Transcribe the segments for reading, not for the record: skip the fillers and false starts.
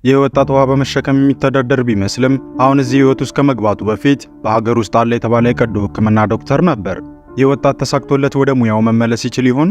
ይህ ወጣት ውሃ በመሸከም የሚተዳደር ቢመስልም አሁን እዚህ ህይወት ውስጥ ከመግባቱ በፊት በሀገር ውስጥ አለ የተባለ የቀዶ ሕክምና ዶክተር ነበር። ይህ ወጣት ተሳክቶለት ወደ ሙያው መመለስ ይችል ይሆን?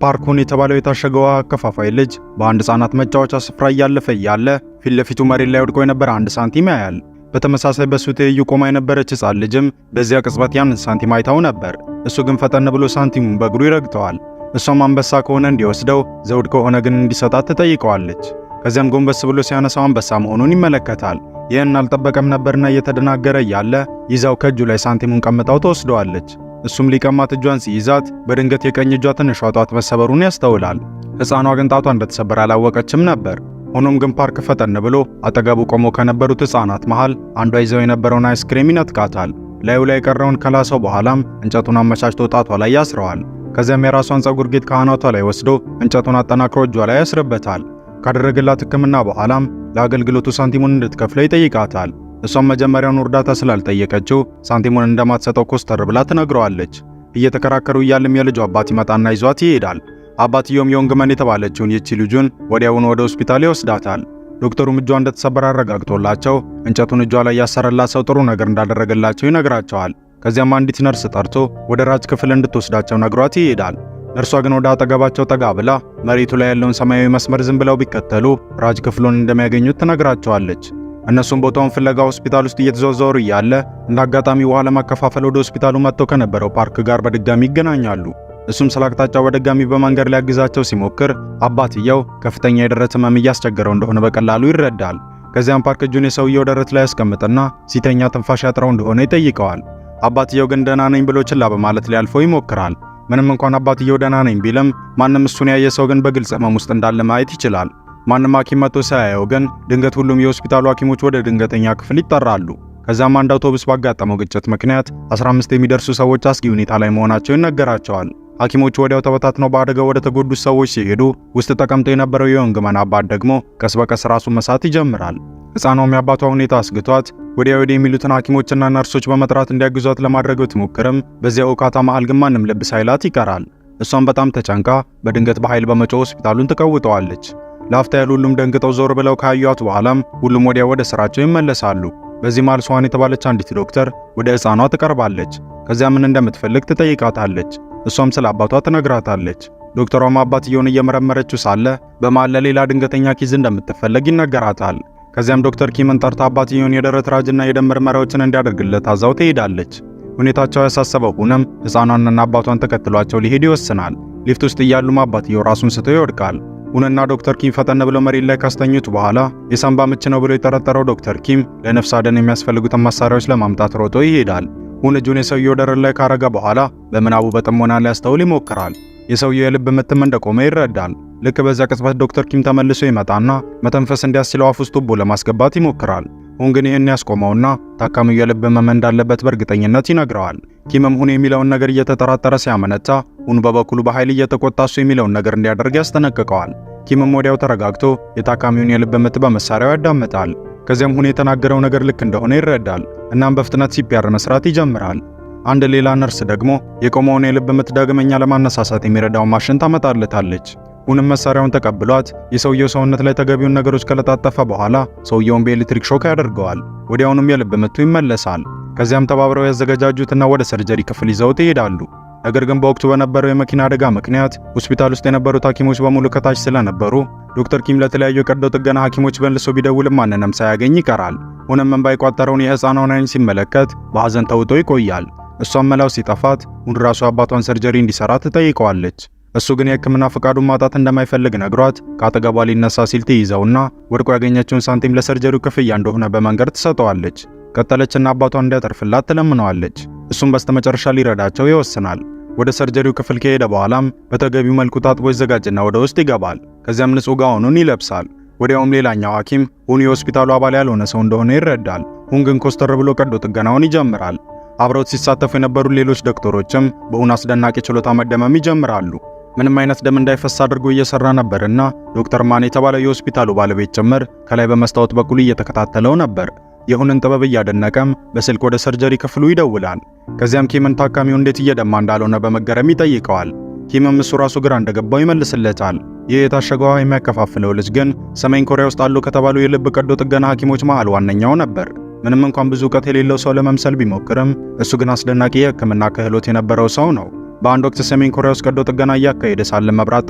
ፓርኩን የተባለው የታሸገ ውሃ አከፋፋይ ልጅ በአንድ ህጻናት መጫወቻ ስፍራ እያለፈ እያለ ፊት ለፊቱ መሬት ላይ ወድቆ የነበረ አንድ ሳንቲም ያያል። በተመሳሳይ በሱ ትይዩ ቆማ የነበረች ህጻን ልጅም በዚያ ቅጽበት ያንን ሳንቲም አይታው ነበር። እሱ ግን ፈጠን ብሎ ሳንቲሙን በእግሩ ይረግጠዋል። እሷም አንበሳ ከሆነ እንዲወስደው፣ ዘውድ ከሆነ ግን እንዲሰጣት ትጠይቀዋለች። ከዚያም ጎንበስ ብሎ ሲያነሳው አንበሳ መሆኑን ይመለከታል። ይህን አልጠበቀም ነበርና እየተደናገረ እያለ ይዛው ከእጁ ላይ ሳንቲሙን ቀምታው ትወስደዋለች። እሱም ሊቀማት እጇን ሲይዛት በድንገት የቀኝ እጇ ትንሿ ጣት መሰበሩን ያስተውላል። ሕፃኗ ግን ጣቷ እንደተሰበረ አላወቀችም ነበር። ሆኖም ግን ፓርክ ፈጠን ብሎ አጠገቡ ቆሞ ከነበሩት ሕፃናት መሃል አንዷ ይዘው የነበረውን አይስክሬም ይነጥቃታል። ላዩ ላይ የቀረውን ከላሰው በኋላም እንጨቱን አመቻችቶ ጣቷ ላይ ያስረዋል። ከዚያም የራሷን ፀጉር ጌጥ ከአናቷ ላይ ወስዶ እንጨቱን አጠናክሮ እጇ ላይ ያስርበታል። ካደረገላት ሕክምና በኋላም ለአገልግሎቱ ሳንቲሙን እንድትከፍለው ይጠይቃታል። እሷም መጀመሪያውን እርዳታ ስላልጠየቀችው ሳንቲሙን እንደማትሰጠው ኮስተር ብላ ትነግረዋለች። እየተከራከሩ እያለም የልጁ አባት ይመጣና ይዟት ይሄዳል። አባትየውም ዮንግመን የተባለችውን ይቺ ልጁን ወዲያውኑ ወደ ሆስፒታል ይወስዳታል። ዶክተሩም እጇ እንደተሰበረ አረጋግጦላቸው እንጨቱን እጇ ላይ ያሰረላት ሰው ጥሩ ነገር እንዳደረገላቸው ይነግራቸዋል። ከዚያም አንዲት ነርስ ጠርቶ ወደ ራጅ ክፍል እንድትወስዳቸው ነግሯት ይሄዳል። ነርሷ ግን ወደ አጠገባቸው ጠጋ ብላ መሬቱ ላይ ያለውን ሰማያዊ መስመር ዝም ብለው ቢከተሉ ራጅ ክፍሉን እንደሚያገኙት ትነግራቸዋለች። እነሱም ቦታውን ፍለጋ ሆስፒታል ውስጥ እየተዘዋወሩ እያለ እንደ አጋጣሚ ውሃ ለማከፋፈል ወደ ሆስፒታሉ መጥቶ ከነበረው ፓርክ ጋር በድጋሚ ይገናኛሉ። እሱም ስለ አቅጣጫው በድጋሚ በመንገድ ሊያግዛቸው ሲሞክር አባትየው ከፍተኛ የደረት ህመም እያስቸገረው እንደሆነ በቀላሉ ይረዳል። ከዚያም ፓርክ እጁን የሰውየው ደረት ላይ ያስቀምጥና ሲተኛ ትንፋሽ ያጥረው እንደሆነ ይጠይቀዋል። አባትየው ግን ደህና ነኝ ብሎ ችላ በማለት ሊያልፈው ይሞክራል። ምንም እንኳን አባትየው ደህና ነኝ ቢልም ማንም እሱን ያየ ሰው ግን በግልጽ ህመም ውስጥ እንዳለ ማየት ይችላል። ማንም ሐኪም መጥቶ ሳያየው ግን ድንገት ሁሉም የሆስፒታሉ ሐኪሞች ወደ ድንገተኛ ክፍል ይጠራሉ። ከዛም አንድ አውቶቡስ ባጋጠመው ግጭት ምክንያት 15 የሚደርሱ ሰዎች አስጊ ሁኔታ ላይ መሆናቸው ይነገራቸዋል። ሐኪሞቹ ወዲያው ተበታትነው በአደጋው ወደ ተጎዱት ሰዎች ሲሄዱ ውስጥ ተቀምጦ የነበረው የዮንግመን አባት ደግሞ ቀስ በቀስ ራሱን መሳት ይጀምራል። ሕፃኗም የአባቷ ሁኔታ አስግቷት ወዲያ ወዲህ የሚሉትን ሐኪሞችና ነርሶች በመጥራት እንዲያግዟት ለማድረግ ብትሞክርም በዚያ ውካታ መሃል ግን ማንም ልብ ሳይላት ይቀራል። እሷም በጣም ተጨንቃ በድንገት በኃይል በመጮህ ሆስፒታሉን ትቀውጠዋለች። ለአፍታ ያህል ሁሉም ደንግጠው ዞር ብለው ካዩት በኋላም ሁሉም ወዲያ ወደ ስራቸው ይመለሳሉ። በዚህ መሃል ስዋን የተባለች አንዲት ዶክተር ወደ ሕፃኗ ትቀርባለች። ከዚያ ምን እንደምትፈልግ ትጠይቃታለች። እሷም ስለ አባቷ ትነግራታለች። ዶክተሯም አባትየውን እየመረመረችው ሳለ በመሃል ለሌላ ድንገተኛ case እንደምትፈለግ ይነገራታል። ከዚያም ዶክተር ኪምን ጠርታ አባትየውን የደረት ራጅና የደም ምርመራዎችን እንዲያደርግለት አዛው ትሄዳለች። ሁኔታቸው ያሳሰበው ሁነም ሕፃኗንና አባቷን ተከትሏቸው ሊሄድ ይወስናል። ሊፍት ውስጥ እያሉም አባትየው ራሱን ስቶ ይወድቃል። ሁንና ዶክተር ኪም ፈጠን ብለው መሬት ላይ ካስተኙት በኋላ የሳንባ ምች ነው ብሎ የጠረጠረው ዶክተር ኪም ለነፍስ አድን የሚያስፈልጉትን መሳሪያዎች ለማምጣት ሮጦ ይሄዳል። ሁን እጁን የሰውየው ደረት ላይ ካረገ በኋላ በምናቡ በጥሞና ሊያስተውል ይሞክራል። የሰውየው የልብ ምትም እንደቆመ ይረዳል። ልክ በዚያ ቅጽበት ዶክተር ኪም ተመልሶ ይመጣና መተንፈስ እንዲያስችለው አፍ ውስጥ ቱቦ ለማስገባት ይሞክራል። ሁን ግን ይህን ያስቆመውና ታካሚው የልብ ህመም እንዳለበት በእርግጠኝነት ይነግረዋል። ኪምም ሁን የሚለውን ነገር እየተጠራጠረ ሲያመነታ፣ ሁን በበኩሉ በኃይል እየተቆጣ እሱ የሚለውን ነገር እንዲያደርግ ያስጠነቅቀዋል። ኪምም ወዲያው ተረጋግቶ የታካሚውን የልብ ምት በመሳሪያው ያዳምጣል። ከዚያም ሁን የተናገረው ነገር ልክ እንደሆነ ይረዳል። እናም በፍጥነት CPR መስራት ይጀምራል። አንድ ሌላ ነርስ ደግሞ የቆመውን የልብ ምት ዳግመኛ ለማነሳሳት የሚረዳውን ማሽን ታመጣለታለች። ሁንም መሳሪያውን ተቀብሏት የሰውየው ሰውነት ላይ ተገቢውን ነገሮች ከለጣጠፈ በኋላ ሰውየውን በኤሌክትሪክ shock ያደርገዋል። ወዲያውኑም የልብ ምቱ ይመለሳል። ከዚያም ተባብረው ያዘገጃጁትና ወደ surgery ክፍል ይዘውት ይሄዳሉ። ነገር ግን በወቅቱ በነበረው የመኪና አደጋ ምክንያት ሆስፒታል ውስጥ የነበሩት ሐኪሞች በሙሉ ከታች ስለነበሩ ዶክተር ኪም ለተለያዩ የቀዶ ጥገና ሐኪሞች መልሶ ቢደውልም ማንንም ሳያገኝ ይቀራል። ሁንም እንባ የቋጠረውን የሕፃኗን ዓይን ሲመለከት በሐዘን ተውጦ ይቆያል። እሷም መላው ሲጠፋት ሁን ራሱ አባቷን surgery እንዲሰራ ትጠይቀዋለች። እሱ ግን የሕክምና ፈቃዱን ማጣት እንደማይፈልግ ነግሯት ከአጠገቧ ሊነሳ ሲል ትይዘውና ወድቆ ያገኘችውን ሳንቲም ለ surgery ው ክፍያ እንደሆነ በመንገር ትሰጠዋለች። ቀጠለችና አባቷን እንዲያተርፍላት ትለምነዋለች። እሱም በስተመጨረሻ ሊረዳቸው ይወስናል። ወደ surgery ው ክፍል ከሄደ በኋላም በተገቢው መልኩ ታጥቦ ይዘጋጅና ወደ ውስጥ ይገባል። ከዚያም ንጹህ ጋውኑን ይለብሳል። ወዲያውም ሌላኛው ሐኪም ሁን የሆስፒታሉ አባል ያልሆነ ሰው እንደሆነ ይረዳል። ሁን ግን ኮስተር ብሎ ቀዶ ጥገናውን ይጀምራል። አብረውት ሲሳተፉ የነበሩ ሌሎች ዶክተሮችም በሁን አስደናቂ ችሎታ መደመም ይጀምራሉ። ምንም አይነት ደም እንዳይፈስ አድርጎ እየሰራ ነበርና ዶክተር ማን የተባለው የሆስፒታሉ ባለቤት ጭምር ከላይ በመስታወት በኩል እየተከታተለው ነበር። የሁንን ጥበብ እያደነቀም በስልክ ወደ surgery ክፍሉ ይደውላል። ከዚያም ኪምን ታካሚው እንዴት እየደማ እንዳልሆነ በመገረም ይጠይቀዋል። ኪምም እሱ ራሱ ግራ እንደገባው ይመልስለታል። ይህ የታሸገ ውሃ የሚያከፋፍለው ልጅ ግን ሰሜን ኮሪያ ውስጥ አሉ ከተባሉ የልብ ቀዶ ጥገና ሐኪሞች መሃል ዋነኛው ነበር። ምንም እንኳን ብዙ እውቀት የሌለው ሰው ለመምሰል ቢሞክርም እሱ ግን አስደናቂ የሕክምና ክህሎት የነበረው ሰው ነው። በአንድ ወቅት ሰሜን ኮሪያ ውስጥ ቀዶ ጥገና እያካሄደ ሳለ መብራት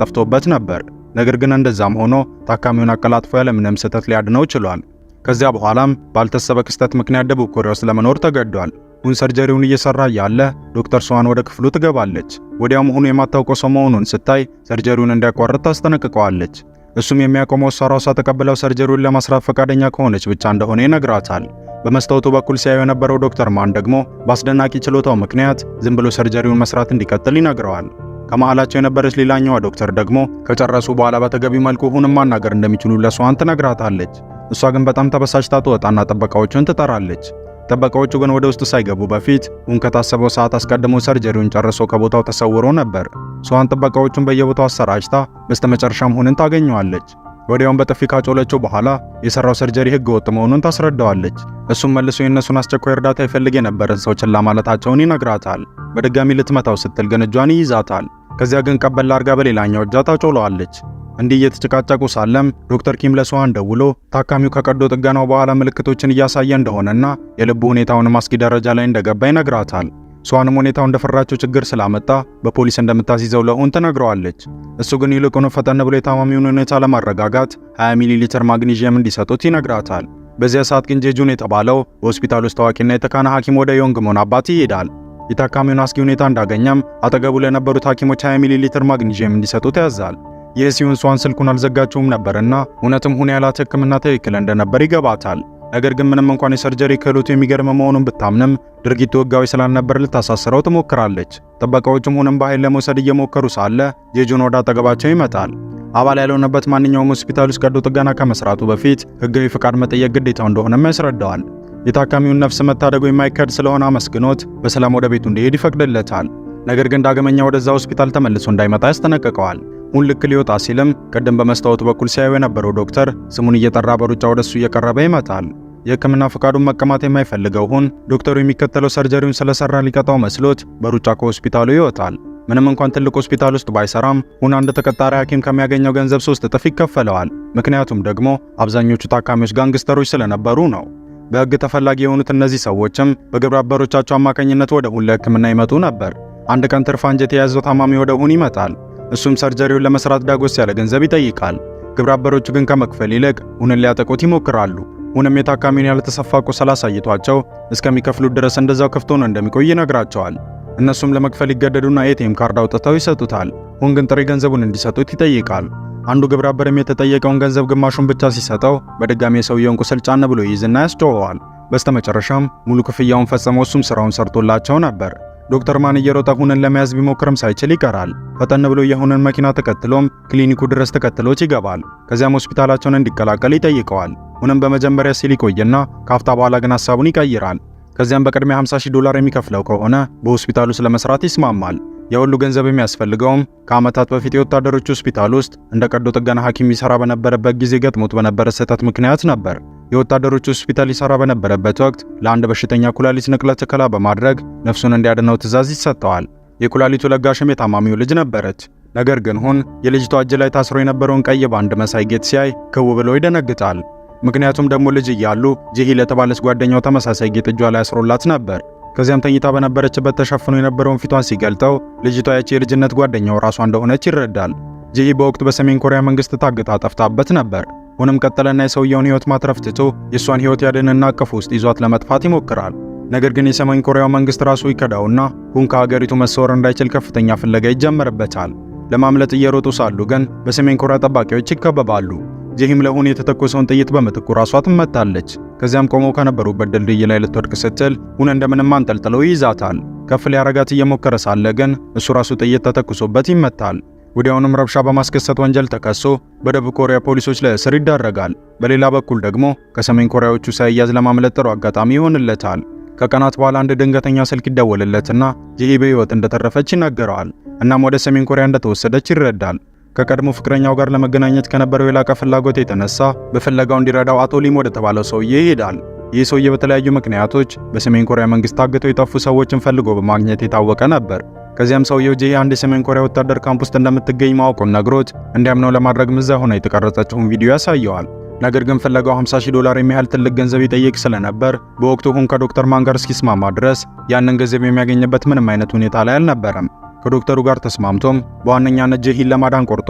ጠፍቶበት ነበር። ነገር ግን እንደዛም ሆኖ ታካሚውን አቀላጥፎ ያለምንም ስህተት ሊያድነው ችሏል። ከዚያ በኋላም ባልታሰበ ክስተት ምክንያት ደቡብ ኮሪያ ውስጥ ለመኖር ተገዷል። ሁን surgery ውን እየሰራ እያለ ዶክተር ሶዋን ወደ ክፍሉ ትገባለች። ወዲያውም ሁን የማታውቀው ሰው መሆኑን ስታይ surgery ውን እንዲያቋርጥ ታስጠነቅቀዋለች። እሱም የሚያቆመው እሷ ራሷ ተቀብለው surgery ውን ለመስራት ፈቃደኛ ከሆነች ብቻ እንደሆነ ይነግራታል። በመስታወቱ በኩል ሲያየው የነበረው ዶክተር ማን ደግሞ በአስደናቂ ችሎታው ምክንያት ዝም ብሎ surgery ውን መስራት እንዲቀጥል ይነግረዋል። ከመሃላቸው የነበረች ሌላኛዋ ዶክተር ደግሞ ከጨረሱ በኋላ በተገቢው መልኩ ሁንም ማናገር እንደሚችሉ ለሷን ትነግራታለች። እሷ ግን በጣም ተበሳጭታ ትወጣና ጥበቃዎቹን ትጠራለች። ጥበቃዎቹ ግን ወደ ውስጥ ሳይገቡ በፊት ሁን ከታሰበው ሰዓት አስቀድሞ surgery ውን ጨርሶ ከቦታው ተሰውሮ ነበር። ሷን ጥበቃዎቹን በየቦታው አሰራጭታ በስተመጨረሻም ሁንን ታገኘዋለች። ወዲያውም በጥፊ ካጮለችው በኋላ የሰራው surgery ህገ ወጥ መሆኑን ታስረዳዋለች። እሱም መልሶ የእነሱን አስቸኳይ እርዳታ ይፈልግ የነበረን ሰው ችላ ማለታቸውን ይነግራታል። በድጋሚ ልትመታው ስትል ግን እጇን ይይዛታል። ከዚያ ግን ቀበል አድርጋ በሌላኛው እጇ ታጮለዋለች። እንዲህ እየተጨቃጨቁ ሳለም ዶክተር ኪም ለሷን ደውሎ ታካሚው ከቀዶ ጥገናው በኋላ ምልክቶችን እያሳየ እንደሆነና የልቡ ሁኔታውን አስጊ ደረጃ ላይ እንደገባ ይነግራታል። ሷንም ሁኔታው እንደፈራቸው ችግር ስላመጣ በፖሊስ እንደምታስይዘው ለሁን ትነግረዋለች። እሱ ግን ይልቁኑ ፈጠን ብሎ የታማሚውን ሁኔታ ለማረጋጋት 20 ሚሊ ሊትር ማግኒዥየም እንዲሰጡት ይነግራታል። በዚያ ሰዓት ግን ጄጁን የተባለው በሆስፒታል ውስጥ ታዋቂና የተካነ ሐኪም ወደ ዮንግሞን አባት ይሄዳል። የታካሚውን አስጊ ሁኔታ እንዳገኘም አጠገቡ ለነበሩት ሐኪሞች 20 ሚሊ ሊትር ማግኒዥየም እንዲሰጡት ያዛል። ይህ ሲሆን ሷን ስልኩን አልዘጋቸውም ነበርና እውነትም ሁን ያላት ሕክምና ትክክል እንደነበር ይገባታል። ነገር ግን ምንም እንኳን የ surgery ክህሎቱ የሚገርም መሆኑን ብታምንም ድርጊቱ ሕጋዊ ስላልነበር ልታሳስረው ትሞክራለች። ጥበቃዎቹም ሁንም በኃይል ለመውሰድ እየሞከሩ ሳለ ጄጁን ወደ አጠገባቸው ይመጣል። አባል ያልሆነበት ማንኛውም ሆስፒታል ውስጥ ቀዶ ጥገና ከመስራቱ በፊት ሕጋዊ ፍቃድ መጠየቅ ግዴታው እንደሆነም ያስረዳዋል። የታካሚውን ነፍስ መታደጉ የማይካድ ስለሆነ አመስግኖት በሰላም ወደ ቤቱ እንዲሄድ ይፈቅድለታል። ነገር ግን ዳግመኛ ወደዛ ሆስፒታል ተመልሶ እንዳይመጣ ያስጠነቅቀዋል። ሁን ልክ ሊወጣ ሲልም ቅድም በመስታወቱ በኩል ሲያየው የነበረው ዶክተር ስሙን እየጠራ በሩጫ ወደሱ እየቀረበ ይመጣል። የሕክምና ፈቃዱን መቀማት የማይፈልገው ሁን ዶክተሩ የሚከተለው surgery ውን ስለሰራ ሊቀጣው መስሎት በሩጫ ከሆስፒታሉ ይወጣል። ምንም እንኳን ትልቅ ሆስፒታል ውስጥ ባይሰራም ሁን አንድ ተቀጣሪ ሐኪም ከሚያገኘው ገንዘብ 3 እጥፍ ይከፈለዋል። ምክንያቱም ደግሞ አብዛኞቹ ታካሚዎች gangster ኦች ስለነበሩ ነው። በሕግ ተፈላጊ የሆኑት እነዚህ ሰዎችም በግብረ አበሮቻቸው አማካኝነት ወደ ሁን ለሕክምና ይመጡ ነበር። አንድ ቀን ትርፍ አንጀት የያዘው ታማሚ ወደ ሁን ይመጣል። እሱም surgery ውን ለመስራት ዳጎስ ያለ ገንዘብ ይጠይቃል። ግብረ አበሮቹ ግን ከመክፈል ይልቅ ሁንን ሊያጠቁት ይሞክራሉ። ሁንም የታካሚውን ያልተሰፋ ቁስል አሳይቷቸው እስከሚከፍሉት ድረስ እንደዛው ክፍት ሆኖ እንደሚቆይ ይነግራቸዋል። እነሱም ለመክፈል ይገደዱና ATM card አውጥተው ይሰጡታል። ሁን ግን ጥሬ ገንዘቡን እንዲሰጡት ይጠይቃል። አንዱ ግብረ አበርም የተጠየቀውን ገንዘብ ግማሹን ብቻ ሲሰጠው በድጋሚ የሰውየውን ቁስል ጫን ብሎ ይይዝና ያስጮኸዋል። በስተመጨረሻም ሙሉ ክፍያውን ፈጽመው እሱም ስራውን ሰርቶላቸው ነበር። ዶክተር ማን እየሮጠ ሁንን ለመያዝ ቢሞክርም ሳይችል ይቀራል። ፈጠን ብሎ የሁንን መኪና ተከትሎም ክሊኒኩ ድረስ ተከትሎት ይገባል። ከዚያም ሆስፒታላቸውን እንዲቀላቀል ይጠይቀዋል። ሁንም በመጀመሪያ ሲል ይቆይና ካፍታ በኋላ ግን ሐሳቡን ይቀይራል። ከዚያም በቅድሚያ 50,000 ዶላር የሚከፍለው ከሆነ በሆስፒታሉ ስለመስራት ይስማማል። የሁሉ ገንዘብ የሚያስፈልገውም ከዓመታት በፊት የወታደሮች ሆስፒታል ውስጥ እንደ ቀዶ ጥገና ሐኪም ይሰራ በነበረበት ጊዜ ገጥሞት በነበረ ስህተት ምክንያት ነበር። የወታደሮች ሆስፒታል ይሰራ በነበረበት ወቅት ለአንድ በሽተኛ ኩላሊት ንቅለ ተከላ በማድረግ ነፍሱን እንዲያድነው ትዕዛዝ ይሰጠዋል። የኩላሊቱ ለጋሽም የታማሚው ልጅ ነበረች። ነገር ግን ሁን የልጅቷ እጅ ላይ ታስሮ የነበረውን ቀይ ባንድ መሳይ ጌጥ ሲያይ ክው ብሎ ይደነግጣል። ምክንያቱም ደግሞ ልጅ እያሉ ጂሂ ለተባለች ጓደኛው ተመሳሳይ ጌጥ እጇ ላይ አስሮላት ነበር። ከዚያም ተኝታ በነበረችበት ተሸፍኖ የነበረውን ፊቷን ሲገልጠው ልጅቷ ያቺ የልጅነት ጓደኛው ራሷ እንደሆነች ይረዳል። ጂሂ በወቅቱ በሰሜን ኮሪያ መንግስት ታግታ ጠፍታበት ነበር። ሁንም ቀጠለና የሰውየውን ህይወት ማትረፍ ትቶ የእሷን ህይወት ያድንና እቅፍ ውስጥ ይዟት ለመጥፋት ይሞክራል። ነገር ግን የሰሜን ኮሪያው መንግስት ራሱ ይከዳውና ሁን ከሀገሪቱ መሰወር እንዳይችል ከፍተኛ ፍለጋ ይጀመርበታል። ለማምለጥ እየሮጡ ሳሉ ግን በሰሜን ኮሪያ ጠባቂዎች ይከበባሉ። ጂሂም ለሁን የተተኮሰውን ጥይት በምትኩ ራሷ ትመታለች። ከዚያም ቆመው ከነበሩበት ድልድይ ላይ ልትወድቅ ስትል ሁን እንደምንም አንጠልጥለው ይይዛታል። ከፍ ሊያረጋት እየሞከረ ሳለ ግን እሱ ራሱ ጥይት ተተኩሶበት ይመታል። ወዲያውኑም ረብሻ በማስከሰት ወንጀል ተከሶ በደቡብ ኮሪያ ፖሊሶች ለእስር ይዳረጋል። በሌላ በኩል ደግሞ ከሰሜን ኮሪያዎቹ ሳይያዝ ለማምለጥ ጥሩ አጋጣሚ ይሆንለታል። ከቀናት በኋላ አንድ ድንገተኛ ስልክ ይደወልለትና ጂሂ በሕይወት እንደተረፈች ይነገረዋል። እናም ወደ ሰሜን ኮሪያ እንደተወሰደች ይረዳል። ከቀድሞ ፍቅረኛው ጋር ለመገናኘት ከነበረው የላቀ ፍላጎት የተነሳ በፍለጋው እንዲረዳው አቶ ሊም ወደ ተባለው ሰውዬ ይሄዳል። ይህ ሰውዬ በተለያዩ ምክንያቶች በሰሜን ኮሪያ መንግስት ታግተው የጠፉ ሰዎችን ፈልጎ በማግኘት የታወቀ ነበር። ከዚያም ሰውየው ጄሂ አንድ የሰሜን ኮሪያ ወታደር ካምፕ ውስጥ እንደምትገኝ ማወቁን ነግሮት እንዲያምነው ለማድረግ እዛ ሆና የተቀረጸችውን ቪዲዮ ያሳየዋል። ነገር ግን ፍለጋው 50 ሺህ ዶላር የሚያህል ትልቅ ገንዘብ ይጠይቅ ስለነበር በወቅቱ ሁን ከዶክተር ማን ጋር እስኪስማማ ድረስ ያንን ገንዘብ የሚያገኝበት ምንም አይነት ሁኔታ ላይ አልነበረም። ከዶክተሩ ጋር ተስማምቶም በዋነኛነት ጄሂን ለማዳን ቆርጦ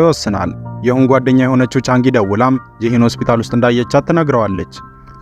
ይወስናል። የሁን ጓደኛ የሆነችው ቻንጊ ደውላም ጄሂን ሆስፒታል ውስጥ እንዳየቻት ትነግረዋለች።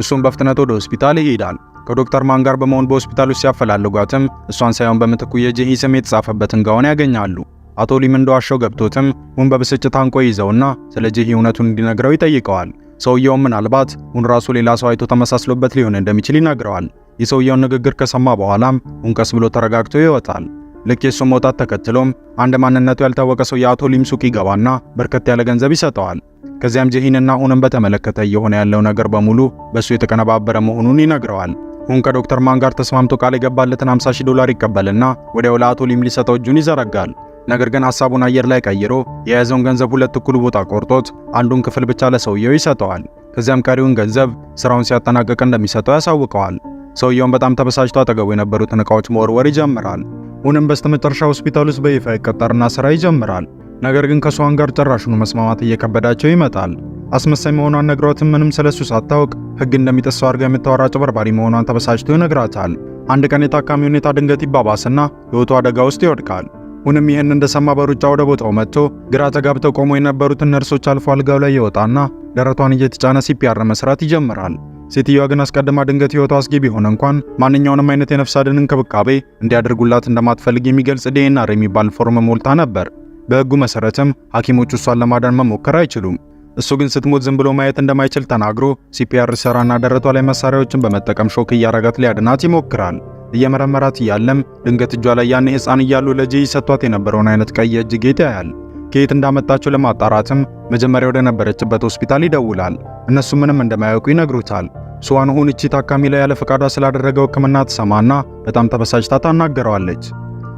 እሱም በፍጥነት ወደ ሆስፒታል ይሄዳል። ከዶክተር ማን ጋር በመሆን በሆስፒታል ውስጥ ሲያፈላልጓትም እሷን ሳይሆን በምትኩ የጄሂ ስም የተጻፈበትን ጋውን ያገኛሉ። አቶ ሊም እንደዋሸው ገብቶትም ሁን በብስጭት አንቆ ይዘውና ስለ ጄሂ እውነቱን እንዲነግረው ይጠይቀዋል። ሰውየውም ምናልባት ሁን ራሱ ሌላ ሰው አይቶ ተመሳስሎበት ሊሆን እንደሚችል ይነግረዋል። የሰውየውን ንግግር ከሰማ በኋላም ሁን ቀስ ብሎ ተረጋግቶ ይወጣል። ልክ የሱን መውጣት ተከትሎም አንድ ማንነቱ ያልታወቀ ሰው የአቶ ሊም ሱቅ ይገባና በርከት ያለ ገንዘብ ይሰጠዋል። ከዚያም ጄሂንና ሁንን በተመለከተ እየሆነ ያለው ነገር በሙሉ በሱ የተቀነባበረ መሆኑን ይነግረዋል። ሁን ከዶክተር ማን ጋር ተስማምቶ ቃል የገባለትን 50 ሺህ ዶላር ይቀበልና ወዲያው ለአቶ ሊም ሊሰጠው እጁን ይዘረጋል። ነገር ግን ሐሳቡን አየር ላይ ቀይሮ የያዘውን ገንዘብ ሁለት እኩል ቦታ ቆርጦት አንዱን ክፍል ብቻ ለሰውየው ይሰጠዋል። ከዚያም ቀሪውን ገንዘብ ስራውን ሲያጠናቅቅ እንደሚሰጠው ያሳውቀዋል። ሰውየውን በጣም ተበሳጭቶ አጠገቡ የነበሩትን ዕቃዎች መወርወር ይጀምራል። ሁንም በስተመጨረሻ ሆስፒታል ውስጥ በይፋ ይቀጠርና ስራ ይጀምራል። ነገር ግን ከሷን ጋር ጭራሹኑ መስማማት እየከበዳቸው ይመጣል። አስመሳይ መሆኗን ነግሯትም ምንም ስለሱ ሳታውቅ ሕግ እንደሚጥሰው አድርጋ የምታወራ አጭበርባሪ መሆኗን ተበሳጭቶ ይነግራታል። አንድ ቀን የታካሚ ሁኔታ ድንገት ይባባስና ሕይወቱ አደጋ ውስጥ ይወድቃል። ሁንም ይህን እንደሰማ በሩጫ ወደ ቦታው መጥቶ ግራ ተጋብተው ቆመው የነበሩትን ነርሶች አልፎ አልጋው ላይ ይወጣና ደረቷን እየተጫነ CPR መስራት ይጀምራል። ሴትዮዋ ግን አስቀድማ ድንገት ሕይወቷ አስጊ ቢሆን እንኳን ማንኛውንም አይነት የነፍስ አድን እንክብካቤ እንዲያደርጉላት እንደማትፈልግ የሚገልጽ DNR የሚባል ፎርም ሞልታ ነበር። በሕጉ መሰረትም ሐኪሞቹ እሷን ለማዳን መሞከር አይችሉም። እሱ ግን ስትሞት ዝም ብሎ ማየት እንደማይችል ተናግሮ CPR ሰራና ደረቷ ላይ መሳሪያዎችን በመጠቀም shock እያረጋት ሊያድናት ይሞክራል። እየመረመራት እያለም ድንገት እጇ ላይ ያኔ ሕፃን እያሉ ለጄ ሰጥቷት የነበረውን አይነት ቀይ የእጅ ጌጥ ያያል። ከየት እንዳመጣቸው ለማጣራትም መጀመሪያ ወደ ነበረችበት ሆስፒታል ይደውላል። እነሱ ምንም እንደማያውቁ ይነግሩታል። ሱዋን ሁን እቺ ታካሚ ላይ ያለ ፈቃዷ ስላደረገው ሕክምና ትሰማና በጣም ተበሳጭታ ታናገረዋለች።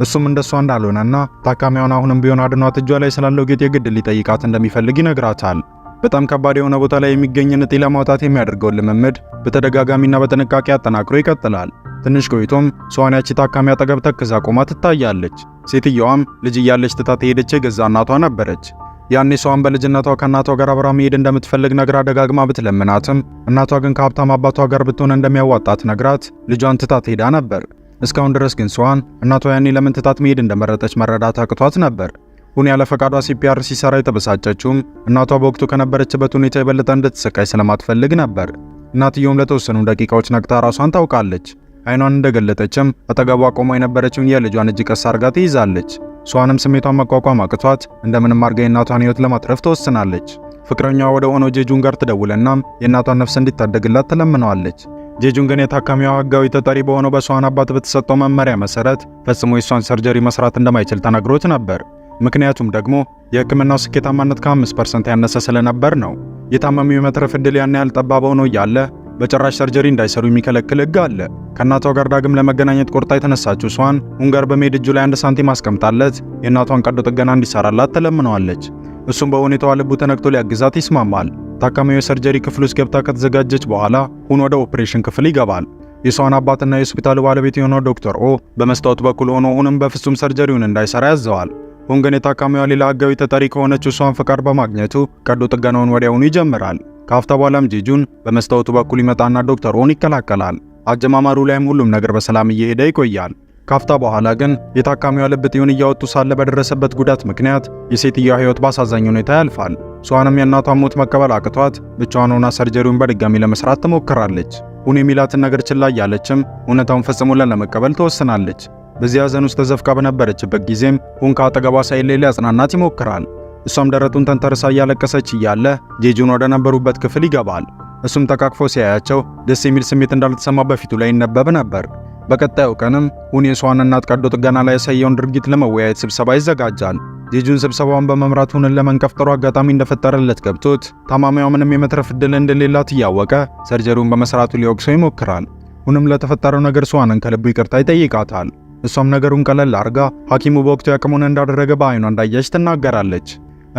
እሱም እንደሷ እንዳልሆነና ታካሚዋን አሁንም ቢሆን አድኗት እጇ ላይ ስላለው ጌጥ የግድ ሊጠይቃት እንደሚፈልግ ይነግራታል። በጣም ከባድ የሆነ ቦታ ላይ የሚገኝን እጢ ለማውጣት የሚያደርገውን ልምምድ በተደጋጋሚና በጥንቃቄ አጠናክሮ ይቀጥላል። ትንሽ ቆይቶም ሱዋን ያቺ ታካሚ አጠገብ ተክዛ ቆማ ትታያለች። ሴትየዋም ልጅ እያለች ትታት የሄደች የገዛ እናቷ ነበረች። ያኔ ሱዋን በልጅነቷ ከእናቷ ጋር አብራ መሄድ እንደምትፈልግ ነግራ ደጋግማ ብትለምናትም እናቷ ግን ከሀብታም አባቷ ጋር ብትሆን እንደሚያዋጣት ነግራት ልጇን ትታት ሄዳ ነበር። እስካሁን ድረስ ግን ሱዋን እናቷ ያኔ ለምን ትታት መሄድ እንደመረጠች መረዳት አቅቷት ነበር። ሁን ያለ ፈቃዷ CPR ሲሰራ የተበሳጨችውም እናቷ በወቅቱ ከነበረችበት ሁኔታ የበለጠ እንድትሰቃይ ስለማትፈልግ ነበር። እናትየውም ለተወሰኑ ደቂቃዎች ነቅታ ራሷን ታውቃለች። አይኗን እንደገለጠችም አጠገቧ ቆማ የነበረችውን የልጇን እጅ ቀስ አርጋ ትይዛለች። ሱዋንም ስሜቷን መቋቋም አቅቷት እንደምንም አርጋ የእናቷን ሕይወት ለማትረፍ ትወስናለች። ፍቅረኛዋ ወደ ሆነው ጄጁን ጋር ትደውልና የእናቷን ነፍስ እንዲታደግላት ትለምነዋለች። ጄጁን ግን የታካሚዋ ሕጋዊ ተጠሪ በሆነው በሱዋን አባት በተሰጠው መመሪያ መሰረት ፈጽሞ የሷን surgery መስራት እንደማይችል ተነግሮት ነበር። ምክንያቱም ደግሞ የሕክምናው ስኬታማነት ከ5% ያነሰ ስለነበር ነው። የታማሚው የመትረፍ ዕድል ያን ያህል ጠባብ ሆኖ እያለ በጭራሽ surgery እንዳይሰሩ የሚከለክል ሕግ አለ። ከእናቷ ጋር ዳግም ለመገናኘት ቆርጣ የተነሳችው ሷን ሁን ጋር በመሄድ እጁ ላይ 1 ሳንቲም አስቀምጣለት የእናቷን ቀዶ ጥገና እንዲሰራላት ትለምነዋለች። እሱም በሁኔታዋ ልቡ ተነክቶ ሊያግዛት ይስማማል። ታካሚው የ surgery ክፍል ውስጥ ገብታ ከተዘጋጀች በኋላ ሁን ወደ ኦፕሬሽን ክፍል ይገባል። የሷን አባትና የሆስፒታሉ ባለቤት የሆነው ዶክተር ኦ በመስታወት በኩል ሆኖ ሁንም በፍጹም surgery ውን እንዳይሰራ ያዘዋል። ሁን ግን የታካሚዋ ሌላ ሕጋዊ ተጠሪ ከሆነችው ሷን ፈቃድ በማግኘቱ ቀዶ ጥገናውን ወዲያውኑ ይጀምራል። ከአፍታ በኋላም ጄጁን በመስታወቱ በኩል ይመጣና ዶክተር ኦን ይቀላቀላል። አጀማመሩ ላይም ሁሉም ነገር በሰላም እየሄደ ይቆያል። ካፍታ በኋላ ግን የታካሚዋ ልብ እጢውን እያወጡ ሳለ በደረሰበት ጉዳት ምክንያት የሴትየዋ ሕይወት ባሳዛኝ ሁኔታ ያልፋል። ሷንም የእናቷን ሞት መቀበል አቅቷት ብቻዋን ሆና surgery ውን በድጋሚ ለመስራት ትሞክራለች። ሁን የሚላትን ነገር ችላ እያለችም እውነታውን ፈጽሞ ለመቀበል ትወስናለች። በዚህ ሐዘን ውስጥ ተዘፍቃ በነበረችበት ጊዜም ሁን ከአጠገቧ ሳይለይ ሊያጽናናት ይሞክራል። እሷም ደረቱን ተንተርሳ እያለቀሰች እያለ ጄጁን ወደ ነበሩበት ክፍል ይገባል። እሱም ተቃቅፎ ሲያያቸው ደስ የሚል ስሜት እንዳልተሰማ በፊቱ ላይ ይነበብ ነበር። በቀጣዩ ቀንም ሁን የሷን እናት ቀዶ ጥገና ላይ ያሳየውን ድርጊት ለመወያየት ስብሰባ ይዘጋጃል። ጄጁን ስብሰባውን በመምራት ሁንን ለመንቀፍ ጥሩ አጋጣሚ እንደፈጠረለት ገብቶት ታማሚዋ ምንም የመትረፍ ዕድል እንደሌላት እያወቀ surgery ውን በመስራቱ ሊወቅሰው ይሞክራል። ሁንም ለተፈጠረው ነገር ሷንን ከልቡ ይቅርታ ይጠይቃታል። እሷም ነገሩን ቀለል አርጋ ሐኪሙ በወቅቱ ያቅሙን እንዳደረገ በአይኗ እንዳየች ትናገራለች።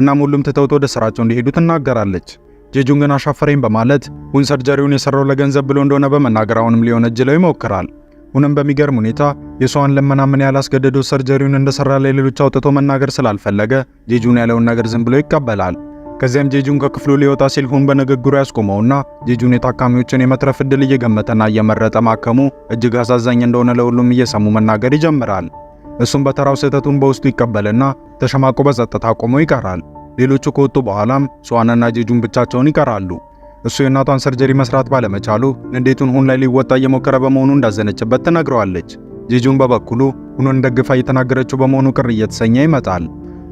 እናም ሁሉም ትተውት ወደ ስራቸው እንዲሄዱ ትናገራለች። ጄጁን ግን አሻፈረኝ በማለት ሁን surgery ውን የሰራው ለገንዘብ ብሎ እንደሆነ በመናገር አሁንም ሊወነጅለው ይሞክራል። ሁንም በሚገርም ሁኔታ የሷን ልመና ምን ያህል አስገድዶ surgery ውን እንደሰራ ለሌሎች አውጥቶ መናገር ስላልፈለገ ጄጁን ያለውን ነገር ዝም ብሎ ይቀበላል። ከዚያም ጄጁን ከክፍሉ ሊወጣ ሲል ሁን በንግግሩ ያስቆመውና ጄጁን የታካሚዎችን የመትረፍ ዕድል እየገመተና እየመረጠ ማከሙ እጅግ አሳዛኝ እንደሆነ ለሁሉም እየሰሙ መናገር ይጀምራል። እሱም በተራው ስህተቱን በውስጡ ይቀበልና ተሸማቆ በጸጥታ ቆሞ ይቀራል። ሌሎቹ ከወጡ በኋላም ሷንና ጄጁን ብቻቸውን ይቀራሉ። እሱ የእናቷን surgery መስራት ባለመቻሉ ንዴቱን ሁን ላይ ሊወጣ እየሞከረ በመሆኑ እንዳዘነችበት ትነግረዋለች። ጄጁን በበኩሉ ሁኑን ደግፋ እየተናገረችው በመሆኑ ቅር እየተሰኘ ይመጣል።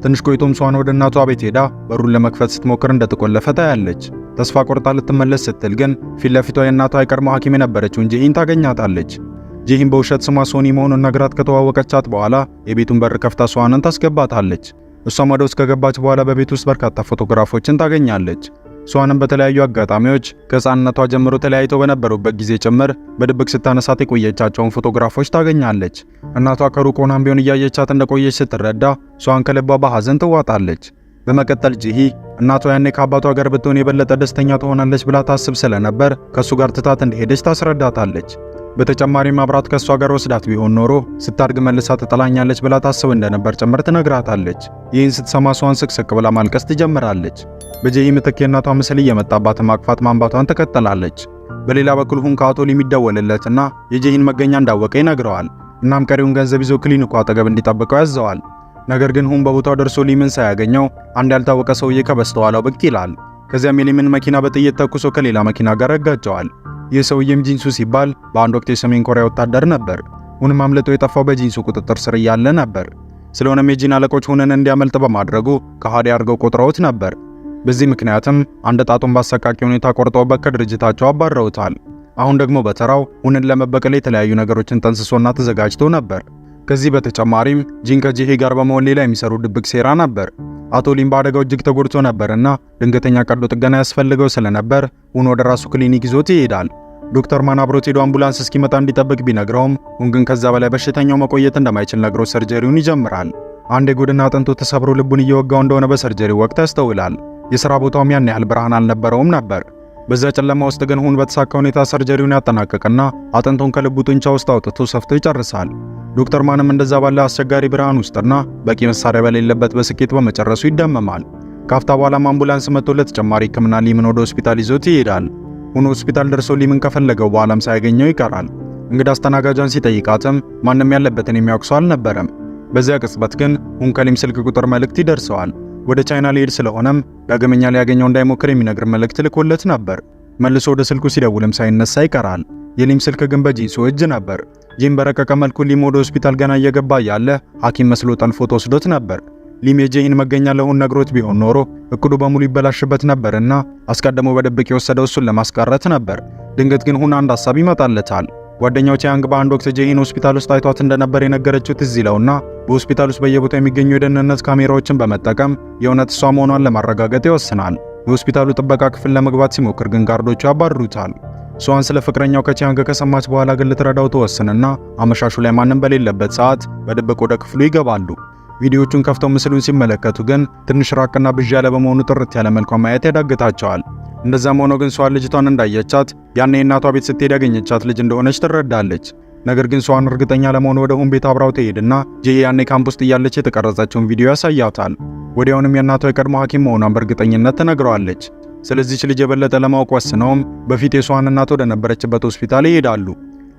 ትንሽ ቆይቶም ሷን ወደ እናቷ ቤት ሄዳ በሩን ለመክፈት ስትሞክር እንደተቆለፈ ታያለች። ተስፋ ቆርጣ ልትመለስ ስትል ግን ፊት ለፊቷ የእናቷ የቀድሞ ሐኪም የነበረችውን ጄሂን ታገኛታለች። ጄሂን በውሸት ስሟ ሶኒ መሆኑን ነግራት ከተዋወቀቻት በኋላ የቤቱን በር ከፍታ ሷንን ታስገባታለች። እሷም ወደ ውስጥ ከገባች በኋላ በቤት ውስጥ በርካታ ፎቶግራፎችን ታገኛለች። ሷንም በተለያዩ አጋጣሚዎች ከሕፃንነቷ ጀምሮ ተለያይተው በነበሩበት ጊዜ ጭምር በድብቅ ስታነሳት የቆየቻቸውን ፎቶግራፎች ታገኛለች። እናቷ ከሩቅ ሆናም ቢሆን እያየቻት እንደቆየች ስትረዳ ሷን ከልቧ በሐዘን ትዋጣለች። በመቀጠል ጂሂ እናቷ ያኔ ከአባቷ ጋር ብትሆን የበለጠ ደስተኛ ትሆናለች ብላ ታስብ ስለነበር ከእሱ ጋር ትታት እንደሄደች ታስረዳታለች። በተጨማሪም አብራት ከእሷ ጋር ወስዳት ቢሆን ኖሮ ስታድግ መልሳ ትጠላኛለች ብላ ታስብ እንደነበር ጭምር ትነግራታለች። ይህን ስትሰማ ሷን ስቅስቅ ብላ ማልቀስ ትጀምራለች። በጄሂ ምትክ የእናቷ ምስል እየመጣባት ማቅፋት ማንባቷን ትቀጥላለች። በሌላ በኩል ሁን ከአቶ ሊ የሚደወልለትና የጄሂን መገኛ እንዳወቀ ይነግረዋል። እናም ቀሪውን ገንዘብ ይዞ ክሊኒኩ አጠገብ እንዲጠብቀው ያዘዋል። ነገር ግን ሁን በቦታው ደርሶ ሊምን ሳያገኘው አንድ ያልታወቀ ሰውዬ ከበስተኋላው ብቅ ይላል። ከዚያም የሊምን መኪና በጥይት ተኩሶ ከሌላ መኪና ጋር ያጋጨዋል። ይህ ሰውዬም ጂንሱ ሲባል በአንድ ወቅት የሰሜን ኮሪያ ወታደር ነበር። ሁንም አምልጦ የጠፋው በጂንሱ ቁጥጥር ስር እያለ ነበር። ስለሆነም የጂን አለቆች ሁንን እንዲያመልጥ በማድረጉ ከሃዲ አድርገው ቆጥረውት ነበር። በዚህ ምክንያትም አንድ ጣቱን ባሰቃቂ ሁኔታ ቆርጠውበት ከድርጅታቸው አባረውታል። አሁን ደግሞ በተራው ሁንን ለመበቀል የተለያዩ ነገሮችን ጠንስሶና ተዘጋጅቶ ነበር። ከዚህ በተጨማሪም ጂን ከጂሄ ጋር በመሆን ሌላ የሚሰሩ ድብቅ ሴራ ነበር። አቶ ሊም በአደጋው እጅግ ተጎድቶ ነበርና ድንገተኛ ቀዶ ጥገና ያስፈልገው ስለነበር ሁን ወደ ራሱ ክሊኒክ ይዞት ይሄዳል። ዶክተር ማን አብሮት ሄዶ አምቡላንስ እስኪመጣ እንዲጠብቅ ቢነግረውም ሁን ግን ከዛ በላይ በሽተኛው መቆየት እንደማይችል ነግሮ surgery ውን ይጀምራል። አንድ የጎድን አጥንቱ ተሰብሮ ልቡን እየወጋው እንደሆነ በ surgery ው ወቅት ያስተውላል። የሥራ ቦታውም ያን ያህል ብርሃን አልነበረውም ነበር። በዛ ጨለማ ውስጥ ግን ሁን በተሳካ ሁኔታ surgery ውን ያጠናቀቅና አጥንቱን ከልቡ ጡንቻ ውስጥ አውጥቶ ሰፍቶ ይጨርሳል። ዶክተር ማንም እንደዛ ባለ አስቸጋሪ ብርሃን ውስጥና በቂ መሳሪያ በሌለበት በስኬት በመጨረሱ ይደመማል። ካፍታ በኋላም አምቡላንስ መጥቶ ለተጨማሪ ሕክምና ሊምን ወደ ሆስፒታል ይዞት ይሄዳል። ሁን ሆስፒታል ደርሶ ሊምን ከፈለገው በኋላም ሳያገኘው ይቀራል። እንግዳ አስተናጋጇን ሲጠይቃትም ማንም ያለበትን የሚያውቅ ሰው አልነበረም። በዚያ ቅጽበት ግን ሁን ከሊም ስልክ ቁጥር መልእክት ይደርሰዋል። ወደ ቻይና ሊሄድ ስለሆነም ዳግመኛ ሊያገኘው እንዳይሞክር የሚነግር መልእክት ልኮለት ነበር። መልሶ ወደ ስልኩ ሲደውልም ሳይነሳ ይቀራል። የሊም ስልክ ግን በጂንሱ እጅ ነበር። ጂን በረቀቀ መልኩ ሊም ወደ ሆስፒታል ገና እየገባ ያለ ሐኪም መስሎ ጠልፎ ወስዶት ነበር። ሊም የጄሂን መገኛ ለሁን ነግሮት ቢሆን ኖሮ እቅዱ በሙሉ ይበላሽበት ነበርና አስቀድሞ በድብቅ የወሰደው እሱን ለማስቀረት ነበር። ድንገት ግን ሁን አንድ ሐሳብ ይመጣለታል። ጓደኛው ቺያንግ በአንድ ወቅት ጄሂን ሆስፒታል ውስጥ አይቷት እንደነበር የነገረችው ትዝ ይለውና በሆስፒታል ውስጥ በየቦታው የሚገኙ የደህንነት ካሜራዎችን በመጠቀም የእውነት እሷ መሆኗን ለማረጋገጥ ይወስናል። የሆስፒታሉ ጥበቃ ክፍል ለመግባት ሲሞክር ግን guard ኦቹ ያባርሩታል። ሷን ስለ ፍቅረኛው ከቺያንግ ከሰማች በኋላ ግን ልትረዳው ትወስንና አመሻሹ ላይ ማንም በሌለበት ሰዓት በድብቅ ወደ ክፍሉ ይገባሉ። ቪዲዮቹን ከፍተው ምስሉን ሲመለከቱ ግን ትንሽ ራቅና ብዥ ያለ በመሆኑ ጥርት ያለ መልኳ ማየት ያዳግታቸዋል። እንደዛም ሆኖ ግን ሷን ልጅቷን እንዳየቻት ያኔ የእናቷ ቤት ስትሄድ ያገኘቻት ልጅ እንደሆነች ትረዳለች። ነገር ግን ሷን እርግጠኛ ለመሆን ወደ ሁን ቤት አብራው ትሄድና ጄ ያኔ ካምፕ ውስጥ እያለች የተቀረጸችውን ቪዲዮ ያሳያታል። ወዲያውንም የእናቷ የቀድሞ ሐኪም መሆኗን በእርግጠኝነት ትነግረዋለች። ስለዚች ልጅ የበለጠ ለማወቅ ወስነውም በፊት የሷን እናት ወደ ነበረችበት ሆስፒታል ይሄዳሉ።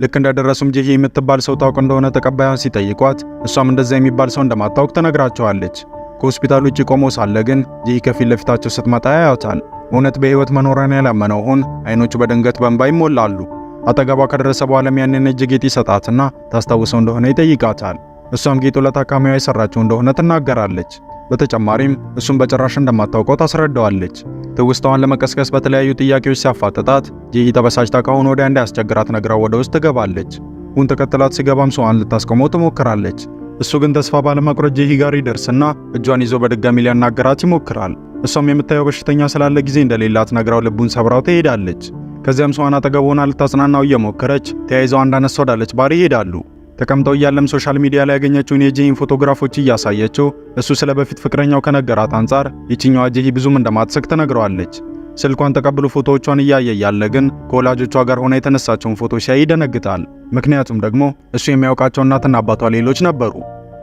ልክ እንደደረሱም ጄሂ የምትባል ሰው ታውቅ እንደሆነ ተቀባዩን ሲጠይቋት እሷም እንደዛ የሚባል ሰው እንደማታውቅ ትነግራቸዋለች። ከሆስፒታሉ ውጭ ቆሞ ሳለ ግን ጄሂ ከፊት ለፊታቸው ስትመጣ ያያታል። እውነት በሕይወት መኖሯን ያላመነው ሁን አይኖቹ በድንገት በእንባ ይሞላሉ። አጠገቧ ከደረሰ በኋላም ያንን እጅ ጌጥ ይሰጣትና ታስታውሰው እንደሆነ ይጠይቃታል። እሷም ጌጡ ለታካሚዋ የሰራችው እንደሆነ ትናገራለች። በተጨማሪም እሱም በጭራሽ እንደማታውቀው ታስረዳዋለች። ትውስታዋን ለመቀስቀስ በተለያዩ ጥያቄዎች ሲያፋጥጣት ጄሂ ተበሳጭታ ከአሁን ወዲያ እንዳያስቸግራት ነግራው ወደ ውስጥ ትገባለች። ሁን ተከትላት ሲገባም ሰዋን ልታስቆመው ትሞክራለች። እሱ ግን ተስፋ ባለመቁረጥ ጄሂ ጋር ይደርስና እጇን ይዞ በድጋሚ ሊያናገራት ይሞክራል። እሷም የምታየው በሽተኛ ስላለ ጊዜ እንደሌላት ነግራው ልቡን ሰብራው ትሄዳለች። ከዚያም ሰዋን አጠገብ ሆና ልታጽናናው እየሞከረች ተያይዘው አንድ አነስ ወዳለች ባር ይሄዳሉ። ተቀምጠው እያለም social media ላይ ያገኘችውን የጄሂን ፎቶግራፎች እያሳየችው እሱ ስለ በፊት ፍቅረኛው ከነገራት አንጻር ይችኛዋ ጄሂ ብዙም እንደማትስቅ ትነግረዋለች። ስልኳን ተቀብሎ ፎቶዎቿን እያየ እያለ ግን ከወላጆቿ ጋር ሆና የተነሳቸውን ፎቶ ሲያይ ይደነግጣል። ምክንያቱም ደግሞ እሱ የሚያውቃቸው እናትና አባቷ ሌሎች ነበሩ።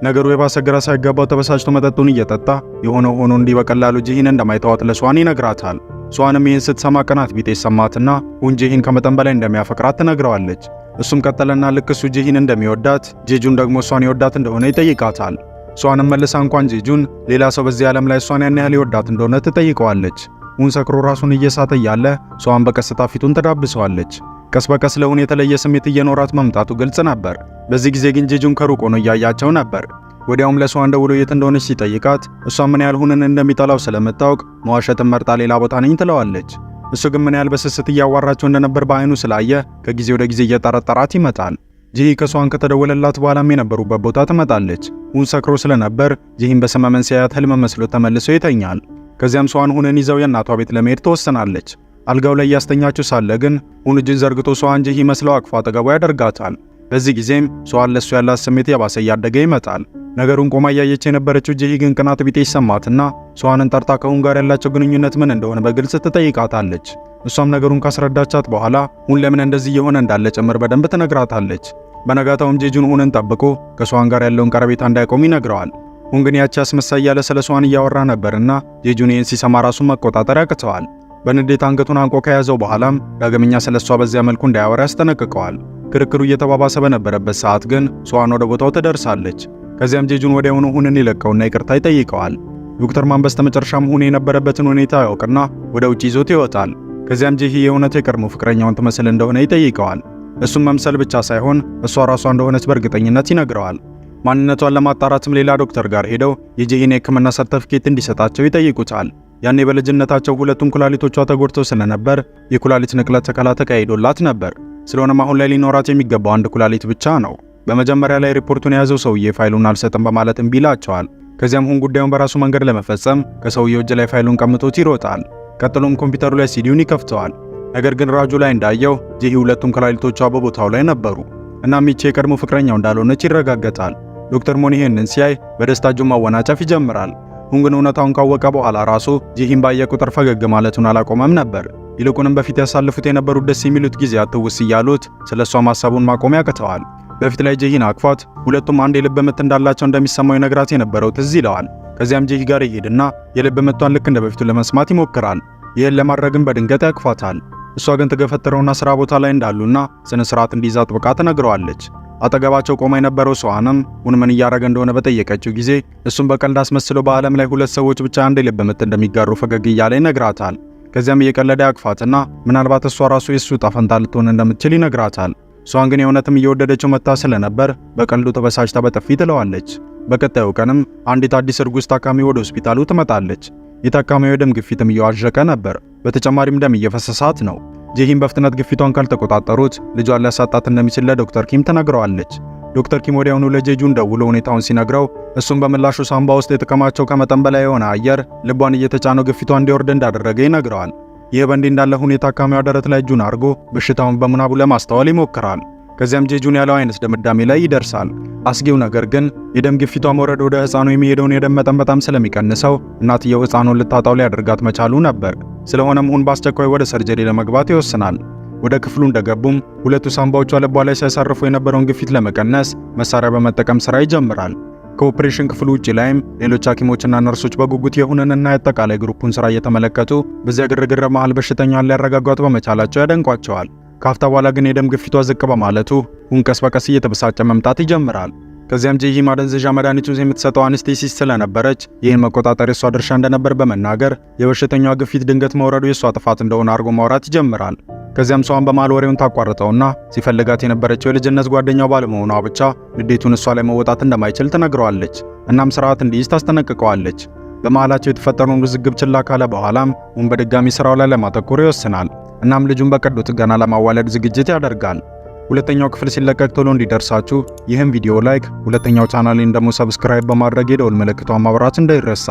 ነገሩ የባሰ ግራ ሳይገባው ተበሳጭቶ መጠጡን እየጠጣ የሆነ ሆኖ እንዲህ በቀላሉ ጂሂን እንደማይተዋት ለሷን ይነግራታል። ሷንም ይህን ስትሰማ ቅናት ቢጤ ይሰማትና ሁን ጂሂን ከመጠን በላይ እንደሚያፈቅራት ትነግረዋለች። እሱም ቀጠለና ልክ እሱ ጂሂን እንደሚወዳት ጄጁን ደግሞ እሷን ይወዳት እንደሆነ ይጠይቃታል። ሷንም መልሳ እንኳን ጄጁን ሌላ ሰው በዚህ ዓለም ላይ እሷን ያን ያህል ይወዳት እንደሆነ ትጠይቀዋለች። ሁን ሰክሮ ራሱን እየሳተ እያለ ሷን በቀስታ ፊቱን ትዳብሰዋለች። ቀስ በቀስ ለሁን የተለየ ስሜት እየኖራት መምጣቱ ግልጽ ነበር። በዚህ ጊዜ ግን ጄጁን ከሩቅ ሆኖ እያያቸው ነበር። ወዲያውም ለሷን ደውሎ የት እንደሆነች ሲጠይቃት እሷ ምን ያህል ሁንን እንደሚጠላው ስለምታውቅ መዋሸትን መርጣ ሌላ ቦታ ነኝ ትለዋለች። እሱ ግን ምን ያህል በስስት እያዋራቸው እንደነበር በአይኑ ስላየ ከጊዜ ወደ ጊዜ እየጠረጠራት ይመጣል። ጂሂ ከሷን ከተደወለላት በኋላም የነበሩበት ቦታ ትመጣለች። ሁን ሰክሮ ስለነበር ጂሂን በሰመመን ሲያያት ህልም መስሎ ተመልሶ ይተኛል። ከዚያም ሷን ሁንን ይዘው የእናቷ ቤት ለመሄድ ትወስናለች። አልጋው ላይ እያስተኛችው ሳለ ግን ሁን እጅን ዘርግቶ ሷን ጂሂ መስለው አቅፎ አጠገቧ ያደርጋታል። በዚህ ጊዜም ሷን ለሱ ያላት ስሜት የባሰ እያደገ ይመጣል። ነገሩን ቆማ እያየች የነበረችው ጂሂ ግን ቅናት ቢጤ ይሰማትና ሷንን ጠርታ ከሁን ጋር ያላቸው ግንኙነት ምን እንደሆነ በግልጽ ትጠይቃታለች። እሷም ነገሩን ካስረዳቻት በኋላ ሁን ለምን እንደዚህ እየሆነ እንዳለ ጭምር በደንብ ትነግራታለች። በነጋታውም ጄጁን ሁንን ጠብቆ ከሷን ጋር ያለውን ቀረቤታ እንዳይቆም ይነግረዋል። ሁን ግን ያቺ አስመሳይ እያለ ስለ ሷን እያወራ ነበርና ጄጁን ይህን ሲሰማ ራሱን መቆጣጠር ያቅተዋል። በንዴት አንገቱን አንቆ ከያዘው በኋላም ዳግመኛ ስለ እሷ በዚያ መልኩ እንዳያወራ ያስጠነቅቀዋል። ክርክሩ እየተባባሰ በነበረበት ሰዓት ግን ሷን ወደ ቦታው ትደርሳለች። ከዚያም ጄጁን ወዲያውኑ ሁንን ይለቀውና ይቅርታ ይጠይቀዋል። ዶክተር ማን በስተመጨረሻም ሁን የነበረበትን ሁኔታ ያውቅና ወደ ውጭ ይዞት ይወጣል። ከዚያም ጂሂ የእውነት የቀድሞ ፍቅረኛውን ትመስል እንደሆነ ይጠይቀዋል። እሱም መምሰል ብቻ ሳይሆን እሷ ራሷ እንደሆነች በእርግጠኝነት ይነግረዋል። ማንነቷን ለማጣራትም ሌላ ዶክተር ጋር ሄደው የጂሂን የሕክምና ሰርተፍኬት እንዲሰጣቸው ይጠይቁታል። ያኔ በልጅነታቸው ሁለቱም ኩላሊቶቿ ተጎድተው ስለነበር የኩላሊት ንቅለ ተከላ ተካሂዶላት ነበር። ስለሆነም አሁን ላይ ሊኖራት የሚገባው አንድ ኩላሊት ብቻ ነው። በመጀመሪያ ላይ ሪፖርቱን የያዘው ሰውዬ ፋይሉን አልሰጥም በማለት እምቢ ይላቸዋል። ከዚያም ሁን ጉዳዩን በራሱ መንገድ ለመፈጸም ከሰውየው እጅ ላይ ፋይሉን ቀምቶት ይሮጣል። ቀጥሎም ኮምፒውተሩ ላይ ሲዲውን ይከፍተዋል። ነገር ግን ራጁ ላይ እንዳየው ጂሂ ሁለቱም ኩላሊቶቿ በቦታው ላይ ነበሩ። እናም ይቺ የቀድሞ ፍቅረኛው እንዳልሆነች ይረጋገጣል። ዶክተር ሞን ይሄንን ሲያይ በደስታ እጁን ማወናጨፍ ይጀምራል። ሁን ግን እውነታውን ካወቀ በኋላ ራሱ ጂሂን ባየ ቁጥር ፈገግ ማለቱን አላቆመም ነበር። ይልቁንም በፊት ያሳልፉት የነበሩት ደስ የሚሉት ጊዜያት ትውስ እያሉት ስለ እሷ ማሰቡን ማቆም ያቅተዋል። በፊት ላይ ጂሂን አቅፏት ሁለቱም አንድ የልብ ምት እንዳላቸው እንደሚሰማው ይነግራት የነበረው ትዝ ይለዋል። ከዚያም ጂሂ ጋር ይሄድና የልብ ምቷን ልክ እንደ በፊቱ ለመስማት ይሞክራል። ይህን ለማድረግም በድንገት ያቅፋታል። እሷ ግን ትገፈትረውና ስራ ቦታ ላይ እንዳሉና ስነ ስርዓት እንዲይዝ አጥብቃ ትነግረዋለች። አጠገባቸው ቆማ የነበረው ሰዋንም ሁን ምን እያደረገ እንደሆነ በጠየቀችው ጊዜ እሱም በቀልድ አስመስሎ በዓለም ላይ ሁለት ሰዎች ብቻ አንድ የልብ ምት እንደሚጋሩ ፈገግ እያለ ይነግራታል። ከዚያም እየቀለደ ያቅፋትና ምናልባት እሷ ራሱ የእሱ ዕጣ ፈንታ ልትሆን እንደምትችል ይነግራታል። እሷን ግን የእውነትም እየወደደችው መታ ስለነበር በቀልዱ ተበሳጭታ በጥፊ ትለዋለች። በቀጣዩ ቀንም አንዲት አዲስ እርጉዝ ታካሚ ወደ ሆስፒታሉ ትመጣለች። የታካሚው የደም ግፊትም እየዋዠቀ ነበር። በተጨማሪም ደም እየፈሰሳት ነው። ጂሂን በፍጥነት ግፊቷን ካልተቆጣጠሩት ልጇን ሊያሳጣት እንደሚችል ለዶክተር ኪም ተነግረዋለች። ዶክተር ኪም ወዲያውኑ ለጄጁን ደውሎ ሁኔታውን ሲነግረው እሱም በምላሹ ሳምባ ውስጥ የተከማቸው ከመጠን በላይ የሆነ አየር ልቧን እየተጫነው ግፊቷ እንዲወርድ እንዳደረገ ይነግረዋል። ይህ በእንዲህ እንዳለ ሁኔታ ታካሚዋ ደረት ላይ እጁን አድርጎ በሽታውን በምናቡ ለማስተዋል ይሞክራል። ከዚያም ጄጁን ያለው አይነት ድምዳሜ ላይ ይደርሳል። አስጊው ነገር ግን የደም ግፊቷ መውረድ ወደ ሕፃኑ የሚሄደውን የደም መጠን በጣም ስለሚቀንሰው እናትየው ሕፃኑን ልታጣው ሊያደርጋት መቻሉ ነበር። ስለሆነም ሁን በአስቸኳይ ወደ surgery ለመግባት ይወስናል። ወደ ክፍሉ እንደገቡም ሁለቱ ሳምባዎቿ ልቧ ላይ ሲያሳርፉ የነበረውን ግፊት ለመቀነስ መሳሪያ በመጠቀም ስራ ይጀምራል። ከኦፕሬሽን ክፍሉ ውጪ ላይም ሌሎች ሐኪሞችና ነርሶች በጉጉት የሁንንና የአጠቃላይ group ኡን ስራ እየተመለከቱ በዚያ ግርግር መሃል በሽተኛዋን ሊያረጋጓት በመቻላቸው ያደንቋቸዋል። ካፍታ በኋላ ግን የደም ግፊቷ ዝቅ በማለቱ ሁን ቀስ በቀስ እየተበሳጨ መምጣት ይጀምራል። ከዚያም ጂሂ ማደንዘዣ መድኃኒቱን የምትሰጠው anesthetist ስለነበረች ይህን መቆጣጠር የሷ ድርሻ እንደነበር በመናገር የበሽተኛዋ ግፊት ድንገት መውረዱ የሷ ጥፋት እንደሆነ አድርጎ ማውራት ይጀምራል። ከዚያም ሰዋን በመሃል ወሬውን ታቋርጠውና ሲፈልጋት የነበረችው የልጅነት ጓደኛው ባለመሆኗ ብቻ ንዴቱን እሷ ላይ መወጣት እንደማይችል ትነግረዋለች። እናም ስርዓት እንዲይዝ ታስጠነቅቀዋለች። በመሃላቸው የተፈጠረውን ውዝግብ ችላ ካለ በኋላም ሁን በድጋሚ ስራው ላይ ለማተኮር ይወስናል። እናም ልጁን በቀዶ ጥገና ለማዋለድ ዝግጅት ያደርጋል። ሁለተኛው ክፍል ሲለቀቅ ቶሎ እንዲደርሳችሁ ይህን ቪዲዮ like፣ ሁለተኛው ቻናሌን ደግሞ subscribe በማድረግ የደወል ምልክቷን ማብራት እንዳይረሳ።